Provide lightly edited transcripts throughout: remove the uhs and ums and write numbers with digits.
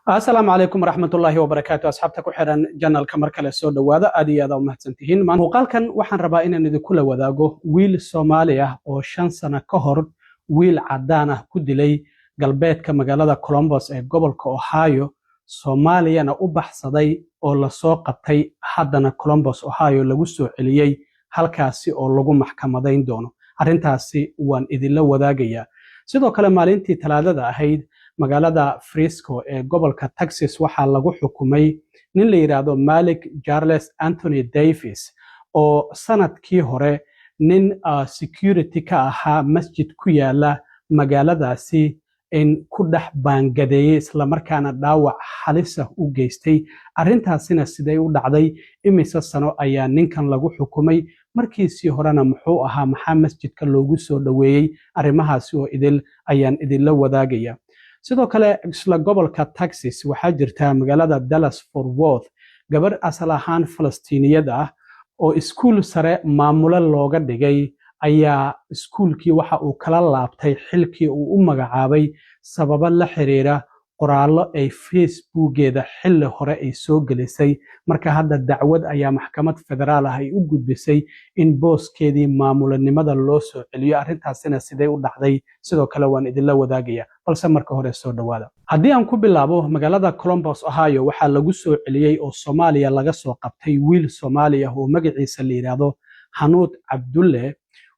Asalaamu calaykum waraxmatullaahi wabarakaatu. Asxaabta ku xiran channelka, mar kale soo dhowaada. Aad iyo aad aa u mahadsantihiin. Muuqaalkan waxaan rabaa inaan idinkula wadaago wiil Soomaali ah oo 5 sano ka hor wiil caddaan ah ku dilay galbeedka magaalada Columbus ee gobolka Ohio, Soomaaliyana u baxsaday oo lasoo qabtay, haddana Columbus, Ohio lagu soo celiyey, halkaasi oo lagu maxkamadayn doono. Arrintaasi waan idinla wadaagayaa. Sidoo kale, maalintii Talaadada ahayd, magaalada Frisco ee gobolka Texas waxaa lagu xukumay nin la yidhaahdo Malik Charles Anthony Davis oo sanadkii hore nin security ka ahaa masjid ku yaala magaaladaasi in ku dhex baangadeeyey, islamarkaana dhaawac halisa u geystay. Arrintaasina siday u dhacday? Imise sano ayaa ninkan lagu xukumay? Markiisii horena muxuu ahaa? Maxaa masjidka loogu soo dhoweeyey? Arrimahaasi oo idil ayaan idinla wadaagaya. Sidoo kale, isla gobolka Texas waxaa jirta magaalada Dallas Fort Worth gabar asal ahaan Falastiiniyad ah oo iskuul sare maamulo looga dhigay ayaa iskuulkii waxa uu kala laabtay xilkii uu u magacaabay sababo la xiriira qoraallo ay Facebookeeda xilli hore ay soo gelisay. Marka hadda dacwad ayaa maxkamad federaal ah ay u gudbisay in booskeedii maamulanimada loo soo celiyo. Arrintaasina sidee u dhacday? Sidoo kale waan idinla wadaagaya, balse marka hore soo dhowaada. Haddii aan ku bilaabo, magaalada Columbus, Ohio waxaa lagu soo celiyey oo Soomaaliya laga soo qabtay wiil Soomaali ah oo magaciisa la yidhaahdo Hanuud Cabdulle.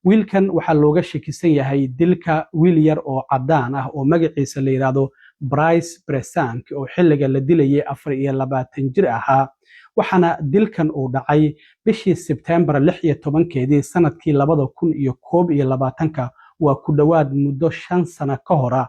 Wiilkan waxaa looga shakisan yahay dilka wiil yar oo caddaan ah oo magaciisa la yidhaahdo Bryce Bresank oo xilliga la dilayay 24 jir ahaa. Waxaana dilkan uu dhacay bishii Sebtembar 16-keedii, sanadkii 2021-ka, waa ku dhowaad muddo 5 sano ka hora.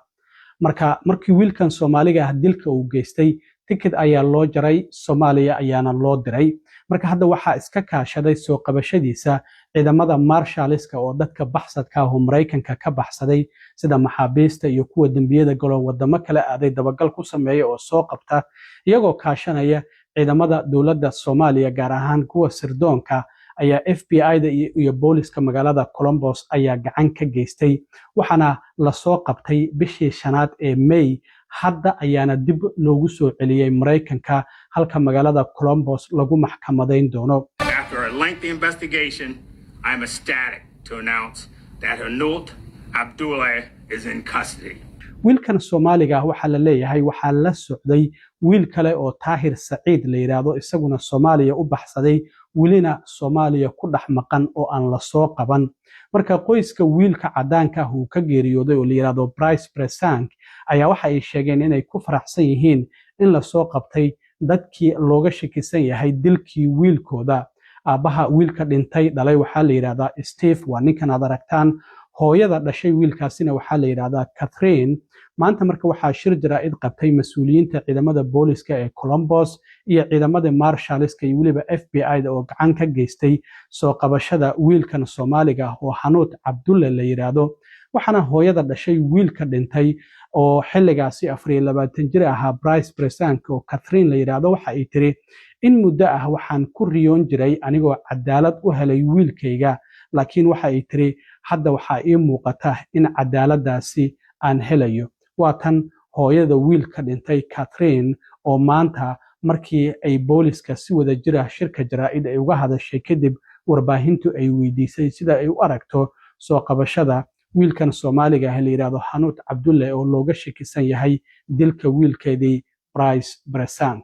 Marka markii wiilkan Soomaaliga ah dilka uu geystay, tikid ayaa loo jaray, Soomaaliya ayaana loo diray. Marka hadda waxaa iska kaashaday soo qabashadiisa ciidamada marshalska oo dadka baxsadka ah oo Maraykanka ka baxsaday, sida maxaabiista iyo kuwa dembiyada galo wadamo kale aaday, dabagal ku sameeya oo soo qabta, iyagoo kaashanaya ciidamada dowladda Soomaaliya, gaar ahaan kuwa sirdoonka ayaa FBI-da iyo booliska magaalada Columbus ayaa gacan ka geystay. Waxaana lasoo qabtay bishii shanaad ee May. Hadda ayaana dib loogu soo celiyey Maraykanka, halka magaalada Columbus lagu maxkamadayn doono. After a lengthy investigation, I am ecstatic to announce that Hanut Abdullah is in custody. Wiilkan Soomaaliga ah waxaa la leeyahay waxaa la socday wiil kale oo Taahir Saciid la yidhaahdo, isaguna Soomaaliya u baxsaday, welina Soomaaliya ku dhex maqan oo aan la soo qaban. Marka qoyska wiilka caddaanka ah uu ka geeriyooday oo la yidhaahdo Bryce Bresank ayaa waxa ay sheegeen inay ku faraxsan yihiin in lasoo qabtay dadkii looga shakisan yahay dilkii wiilkooda. Aabbaha wiilka dhintay dhalay waxaa la yidhahdaa Steve, waa ninkan aad aragtaan. Hooyada dhashay wiilkaasina waxaa la yidhahdaa Catherine. Maanta marka waxaa shir jaraa'id qabtay mas-uuliyiinta ciidamada booliska ee Columbus iyo ciidamada marshaliska iyo weliba FBI-da oo gacan ka geystay soo qabashada wiilkan Soomaaliga ah oo Hanuud Cabdulle la yidhaahdo. Waxaana hooyada dhashay wiilka dhintay oo xilligaasi 24 jir ahaa, Bryce Bresank, oo Catherine la yidhaahdo, waxa ay tiri: "In muddo ah waxaan ku riyoon jiray anigoo cadaalad u helay wiilkayga." Laakiin waxa ay tiri: "Hadda waxaa ii muuqata in cadaaladdaasi aan helayo." Waa tan hooyada wiilka dhintay, Catherine, oo maanta markii ay booliska si wada jira shirka jaraa'id ay uga hadashay kadib, warbaahintu ay weydiisay sida ay u aragto soo qabashada wiilkan Soomaaliga ah la yidhaahdo Hanuut Cabdulle oo looga shakisan yahay dilka wiilkeedii Bryce Bresank.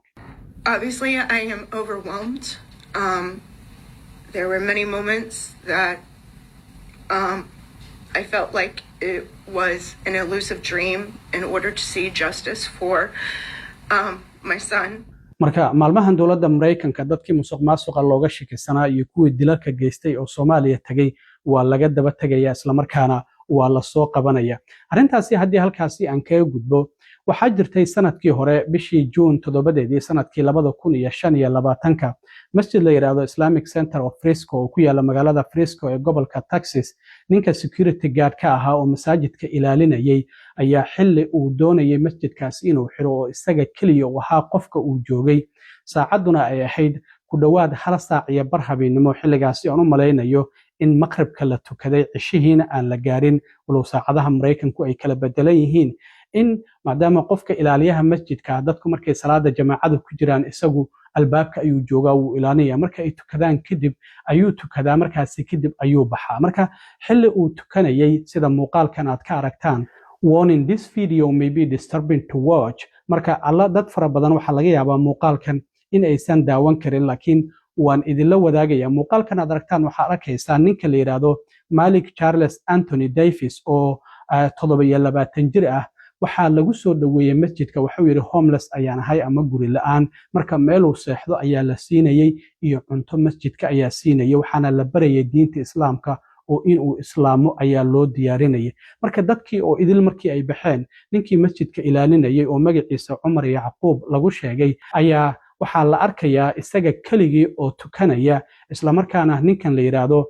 Obviously, I am overwhelmed. There were many moments that I felt like it was an elusive dream in order to see justice for my son. Marka maalmahan dowladda Maraykanka dadkii musuq maasuqa looga shakisanaa iyo kuwii dilalka geystay oo Soomaaliya tegey waa laga daba tegaya, islamarkaana waa lasoo qabanaya. Arrintaasi haddii halkaasi aan kaga gudbo, waxaa jirtay sanadkii hore, bishii Juun 7-deedii, sanadkii 2025-ka, masjid la yidhaahdo Islamic Center of Frisco oo ku yaala magaalada Frisco ee gobolka Texas, ninka security guard ka ahaa oo masaajidka ilaalinayay ayaa xilli uu doonayay masjidkaasi inuu xiro oo isaga keliya uu ahaa qofka uu joogay, saacadduna ay ahayd ku dhowaad 1:30 habeennimo, xilligaasi aan u malaynayo in maqribka la tukaday, cishihiina aan la gaarin, walow saacadaha Maraykanku ay kala bedelan yihiin. In maadaama qofka ilaaliyaha masjidka dadku markay salaada jamaacada ku jiraan, isagu albaabka ayuu joogaa, wuu ilaalinaya. Marka ay tukadaan kadib ayuu tukadaa, markaasi kadib ayuu baxaa. Marka xilli uu tukanayay, sida muuqaalkan aad ka aragtaan, "Warning, this video may be disturbing to watch." Marka alla dad fara badan waxaa laga yaabaa muuqaalkan in aysan daawan karin, laakiin waan idinla wadaagaya. Muuqaalkan aad aragtaan waxaad arkaysaa ninka la yidhaahdo Malik Charles Anthony Davis oo 27 jir ah. Waxaa lagu soo dhoweeyey masjidka. Waxuu yidhi, "Homeless ayaan ahay ama guri la-aan." Marka meeluu seexdo ayaa la siinayey iyo cunto masjidka ayaa siinayay, waxaana la barayay diinta Islaamka oo inuu islaamo ayaa loo diyaarinayay. Marka dadkii oo idil markii ay baxeen, ninkii masjidka ilaalinayay oo magaciisa Cumar Yacquub lagu sheegay ayaa waxaa la arkayaa isaga keligii oo tukanaya, islamarkaana ninkan la yidhaahdo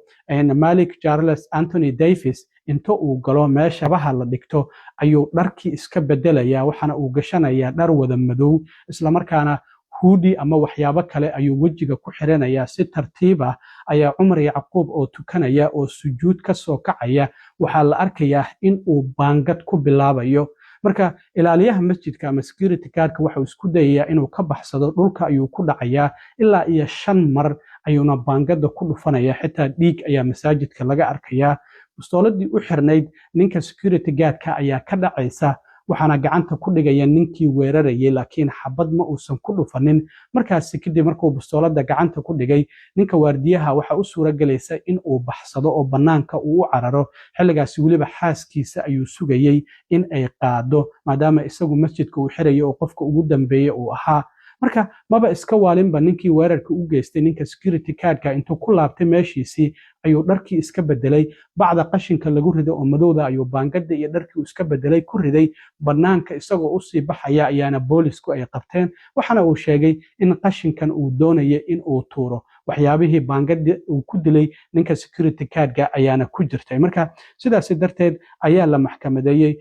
Malik Charles Anthony Davis inta uu galo meesha baha la dhigto ayuu dharkii iska bedelaya, waxaana uu gashanayaa dhar wada madow, islamarkaana hoodie ama waxyaabo kale ayuu wejiga ku xiranayaa. Si tartiib ah ayaa Cumar Yacquub oo tukanaya oo sujuud ka soo kacaya waxaa la arkayaa in uu baangad ku bilaabayo. Marka ilaaliyaha masjidka ama security guardka waxuu isku dayayaa inuu ka baxsado, dhulka ayuu ku dhacayaa, ilaa iyo shan mar ayuuna baangada ku dhufanaya, xitaa dhiig ayaa masaajidka laga arkayaa. Bustooladii u xirnayd ninka security guardka ayaa ka dhacaysa, waxaana gacanta ku dhigaya ninkii weerarayay, laakiin xabad ma uusan ku dhufanin. Markaasi kadib markuu bustoolada gacanta ku dhigay, ninka waardiyaha waxa u suura gelaysa in uu baxsado oo bannaanka uu u cararo. Xilligaasi weliba xaaskiisa ayuu sugayey in ay qaado, maadaama isagu masjidka uu xirayay oo qofka ugu dambeeyey uu ahaa. Marka maba iska waalinba ninkii weerarka u geystay ninka security guardka. Intuu ku laabtay meeshiisii ayuu dharkii iska bedelay, bacda qashinka lagu riday oo madowda ayuu baangada iyo dharkii uu iska bedelay ku riday. Bannaanka isagoo usii baxaya ayaana boolisku ay qabteen, waxaana uu sheegay in qashinkan uu doonaya in uu tuuro. Waxyaabihii baangada uu ku dilay ninka security guardka ayaana ku jirtay. Marka sidaasi darteed ayaa la maxkamadeeyey.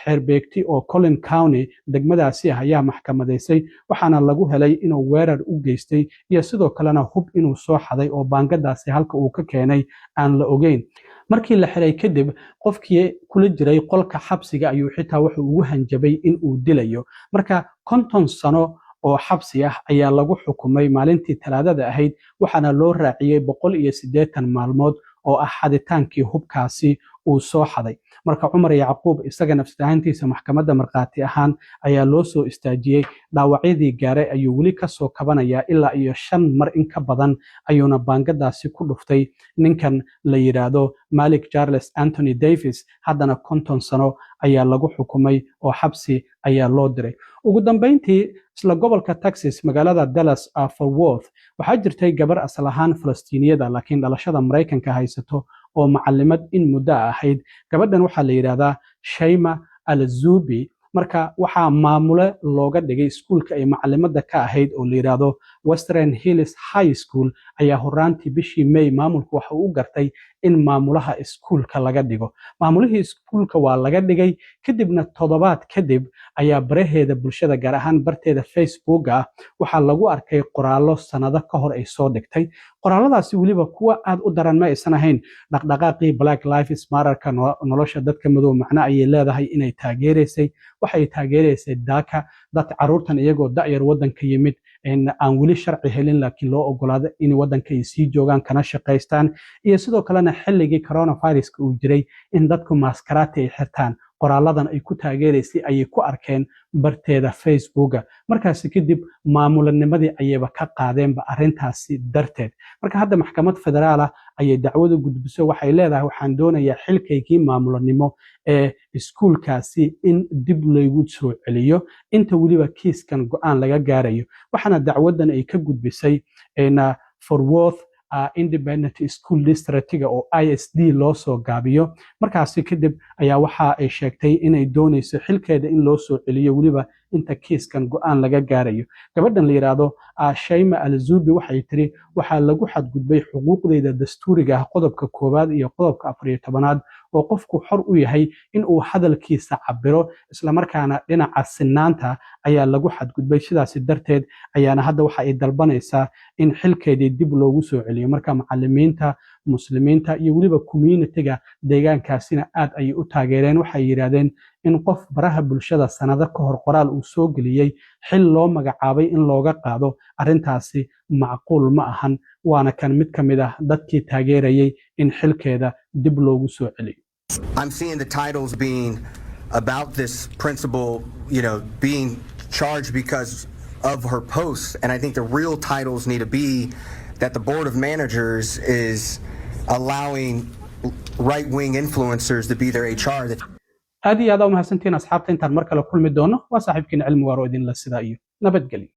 Xeerbeegti oo Collin County degmadaasi ah ayaa maxkamadaysay, waxaana lagu helay inuu weerar u geystay iyo sidoo kalena hub inuu soo xaday oo baangadaasi halka uu ka keenay aan la ogeyn. Markii la xiray kadib, qofkii kula jiray qolka xabsiga ayuu xitaa wuxuu ugu hanjabay in uu dilayo. Marka 50 sano oo xabsi ah ayaa lagu xukumay maalintii Talaadada ahayd, waxaana loo raaciyey 180 maalmood oo ah xaditaankii hubkaasi uu soo xaday. Marka Cumar Yacquub isaga nafsad ahaantiisa maxkamadda markhaati ahaan ayaa loo soo istaajiyey. Dhaawacyadii gaaray ayuu weli kasoo kabanayaa. Ilaa iyo shan mar in ka badan ayuuna baangadaasi ku dhuftay ninkan la yidhaahdo Malik Charles Anthony Davis. Haddana 50 sano ayaa lagu xukumay oo xabsi ayaa loo diray. Ugu dambeyntii, isla gobolka Texas, magaalada Dallas Fort Worth, waxaa jirtay gabar asal ahaan Falastiiniyada laakiin dhalashada Maraykanka haysato oo macalimad in muddo ahayd. Gabadhan waxaa la yidhaahdaa Shayma Alzubi. Marka waxaa maamule looga dhigay iskuulka ay macalimada ka ahayd oo la yidhaahdo Western Hills High School. Ayaa horaantii bishii May maamulku waxa uu u gartay in maamulaha iskuulka laga dhigo. Maamulihii iskuulka waa laga dhigay. Kadibna toddobaad kadib ayaa baraheeda bulshada, gaar ahaan barteeda Facebook ah, waxaa lagu arkay qoraallo sanado ka hor ay soo dhigtay. Qoraalladaasi weliba kuwa aad u daran ma aysan ahayn. Dhaqdhaqaaqii Black Lives Matterka, nolosha dadka madow macno ayay leedahay, inay taageeraysay. Waxay taageeraysay DACA, dad caruurtan iyagoo da'yar waddanka yimid, aan weli sharci helin, laakiin loo ogolaado in waddanka ay sii joogaan kana shaqaystaan, iyo sidoo kalena xilligii coronaviruska uu jiray in dadku maaskaraati ay xirtaan. Qoraaladan ay ku taageeraysay ayay ku arkeen barteeda Facebooka. Markaasi kadib maamulanimadii ayayba ka qaadeenba arrintaasi darteed. Marka hadda maxkamad federaal ah ayay dacwada gudbiso. Waxay leedahay, "Waxaan doonayaa xilkaygii maamulanimo ee iskuulkaasi in dib laygu soo celiyo inta weliba kiiskan go'aan laga gaarayo." Waxaana dacwadan ay ka gudbisay Fort Worth Independent School Districtiga oo ISD loo soo gaabiyo. Markaasi kadib ayaa waxa ay sheegtay inay doonayso xilkeeda in loo soo celiyo weliba inta kiiskan go'aan laga gaarayo. Gabadhan la yidhaahdo Shayma Alzubi waxay tiri, "Waxaa lagu xadgudbay xuquuqdeyda dastuuriga ah, qodobka koowaad iyo qodobka 14aad, oo qofku xor u yahay in uu hadalkiisa cabiro, islamarkaana dhinaca sinaanta ayaa lagu xadgudbay." Sidaasi darteed ayaana hadda waxa ay dalbanaysaa in xilkeedii dib loogu soo celiyo. Marka macalimiinta Muslimiinta iyo weliba communityga deegaankaasina aad ayay u taageereen. Waxay yidhaahdeen In qof baraha bulshada sanado ka hor qoraal uu soo geliyey xil loo magacaabay in looga qaado, arrintaasi macquul ma ahan. Waana kan mid ka mid ah dadkii taageerayey in xilkeeda dib loogu soo celiyo. I'm seeing the titles being about this principal being charged because of her posts. And I think the real titles need to be that the board of managers is allowing right wing influencers to be their HR. That Aad iyo aad u mahadsantihiin, asxaabta. Intaan mar kale kulmi doono, waa saaxiibkiin Cilmi Waaro, idinla sidaa iyo nabadgelyo.